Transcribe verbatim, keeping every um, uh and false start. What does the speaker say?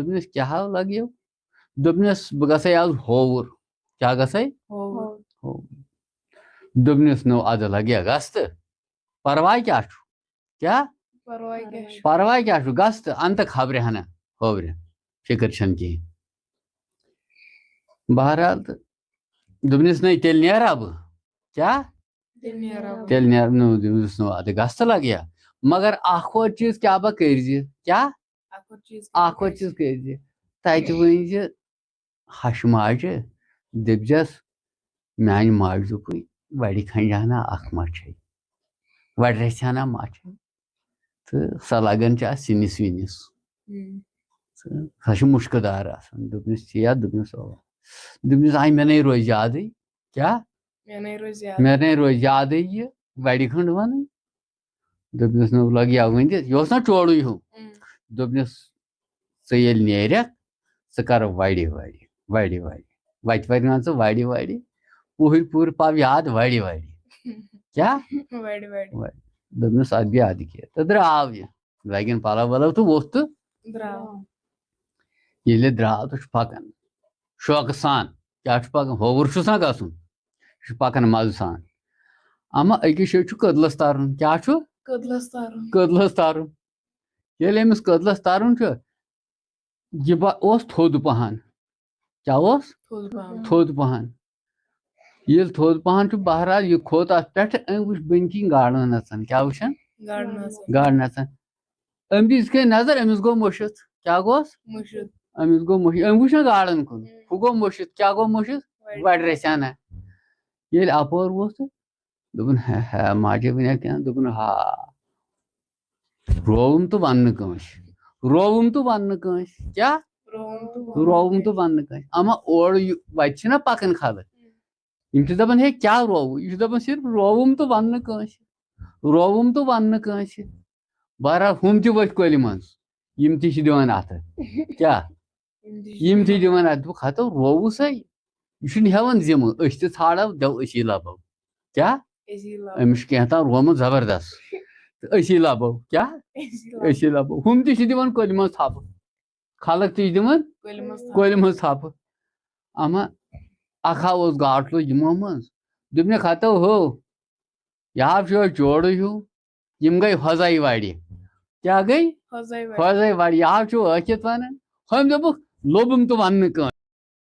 دوٚپنَس، "کیٛاہ ہو لَگیو؟" دوٚپنَس، "بہٕ گژھَے آز ہووُر۔" کیٛاہ گژھَے؟ ہووُر۔ ہووُر۔ دوٚپنَس، "نو اَدٕ لَگیا گژھٕ تہٕ؟ پَرواے کیٛاہ چھُ؟ کیٛاہ؟ پَرواے کیٛاہ چھُ؟ پَرواے کیٛاہ چھُ؟ گژھٕ تہٕ اَنہٕ تہٕ خبرِ ہَنا ہوورِ۔ فِکر چھَنہٕ کِہیٖنۍ۔" بہرحال تہٕ دوٚپنَس، "نَے تیٚلہِ نیرا بہٕ۔" کیٛاہ؟ تیٚلہِ نیرا بہٕ۔ تیٚلہِ نیرٕ نہٕ، دوٚپنَس، "نو اَدٕ گژھٕ تہٕ لَگیا۔ مگر اَکھ ہور چیٖز کیٛاہ با کٔرۍ زِ؟" کیٛاہ؟ اَکھ ہور چیٖز اَکھ ہور چیٖز کٔرۍ زِ۔ تَتہِ ؤنۍ زِ ہَشہِ ماجہِ، دٔپۍزٮ۪س، "میٛانہِ ماجہِ دوٚپُے، وَڑِ کھنٛجہِ ہنا اَکھ ما چھے؟ وَڑِ رَژھِ ہنا ما چھے؟" تہٕ سۄ لَگان چھِ اَتھ سِنِس وِنِس۔ ہُم۔ تہٕ سۄ چھِ مُشکہٕ دار آسان۔ دوٚپنَس، "تی یا؟" دوٚپنَس، "اَوا۔" دوٚپنَس، "آے مےٚ نے روزِ یادٕے۔" کیٛاہ؟ مےٚ نے روزِ یادٕے۔ "مےٚ نے روزِ یادٕے یہِ وَڑِ کھنٛڈ وَنٕنۍ۔" دوٚپنَس، "نہ لَگہِ یا ؤنِتھ، یہِ اوس نہ چوڑُے ہیوٗ۔" ہُم۔ دوٚپنَس، "ژٕ ییٚلہِ نیرَکھ، ژٕ کَر وَڑِ وَڑِ، وَڑِ وَڑِ۔ وَتہِ وَرِ مان ژٕ وَڑِ وَڑِ۔ پوٗرٕ پوٗرٕ پَو یاد وَڑِ وَڑِ۔" کیٛاہ؟ وَڑِ وَڑِ۔ وَڑِ۔ دوٚپنَس، "اَدٕ بیٚیہِ اَدٕ کیٛاہ؟" تہٕ درٛاو یہِ۔ لَگن پَلو وَلو تہٕ ووٚتھ تہٕ۔ درٛاو۔ ییٚلہِ درٛاو تہٕ چھُ پَکان۔ شوقہٕ سان۔ کیٛاہ چھُ پَکان؟ ہووُر چھُس نا گژھُن۔ یہِ چھُ پَکان مَزٕ سان۔ اَما أکِس جایہِ چھُ کٔدلَس تَرُن۔ کیٛاہ چھُ؟ کٔدلَس تَرُن۔ کٔدلَس تَرُن۔ ییٚلہِ أمِس کٔدلَس تَرُن چھُ، یہِ با-، اوس تھوٚد پَہَن۔ کیٛاہ اوس؟ تھوٚد پَہَن۔ تھوٚد پَہَن۔ ییٚلہِ تھوٚد پَہَن چھُ، بہرحال، یہِ کھوٚت اَتھ پٮ۪ٹھ، أمۍ وٕچھ بٔنۍ کِنۍ گاڈٕ نَژان۔ کیٛاہ وٕچھان؟ گاڈٕ نَژان۔ گاڈٕ نَژان۔ أمۍ دِژ یِتھ کٔنۍ نظر، أمِس گوٚو مٔشِتھ۔ کیٛاہ گوٚوس؟ مٔشِتھ۔ أمِس گوٚو مٔشِتھ۔ أمۍ وٕچھ نہ گاڈَن کُن۔ ہُم۔ ہُہ گوٚو مٔشِتھ۔ کیٛاہ گوٚو مٔشِتھ؟ وَڑِ۔ وَڑِ رَژھِ ہنا۔ ییٚلہِ اَپور ووت تہٕ دوٚپُن، "ہے ہے، ماجہِ وَنیا کینٛہہ؟" دوٚپُن، "ہا۔" رووُم تہٕ وَن نہٕ کٲنٛسہِ۔ رووُم تہٕ وَن نہٕ کٲنٛسہِ۔ کیٛاہ؟ رووُم تہٕ وَن نہٕ کٲنٛسہِ۔ اَما اورٕ یہِ-، وَتہِ چھِنہ پَکان خلق۔ یِم چھِ دَپان، "ہے، کیٛاہ رووُ؟" یہِ چھُ دَپان صرف، "رووُم تہٕ وَن نہٕ کٲنٛسہِ۔ رووُم تہٕ وَن نہٕ کٲنٛسہِ۔" بہرحال، ہُم تہِ ؤتھۍ کۄلہِ منٛز۔ یِم تہِ چھِ دِوان اَتھٕ۔ کیٛاہ؟ یِم تہِ چھِ یِم تہِ دِوان۔ دِوان اَتھٕ۔ دوٚپُکھ، "ہَتو رووُسَے۔ یہِ چھُنہٕ ہٮ۪وان ذِمہٕ۔ أسۍ تہِ ژھانٛڈو، دَو أسی لَبو۔" کیٛاہ؟ أسی لَبو۔ أمِس چھُ کینٛہہ تام روومُت زبردست۔ تہٕ أسی لَبو۔ کیٛاہ؟ أسی لَبو۔ أسی لَبو۔ ہُم تہِ چھِ دِوان کۄلہِ منٛز تھَپہٕ۔ خلق تہِ چھِ دِوان کۄلہِ منٛز تھَپہٕ۔ کۄلہِ منٛز تھَپہٕ۔ اَما اَکھ ہا اوس گاٹہٕ لوٚگ یِمو منٛز۔ دوٚپنَکھ، "ہَتو ہو، یہِ ہا چھُ یِہوٚے چوڑٕے ہیوٗ۔" یِم گٔے ہۄزَے وَڑِ۔ کیٛاہ گٔے؟ ہۄزَے وَڑِ۔ ہۄزَے وَڑِ۔ یہِ ہا چھُ ٲکھِتھ وَنان۔ ہُمۍ دوٚپُکھ، "لوٚبُم تہٕ وَن نہٕ کٲنٛسہِ۔"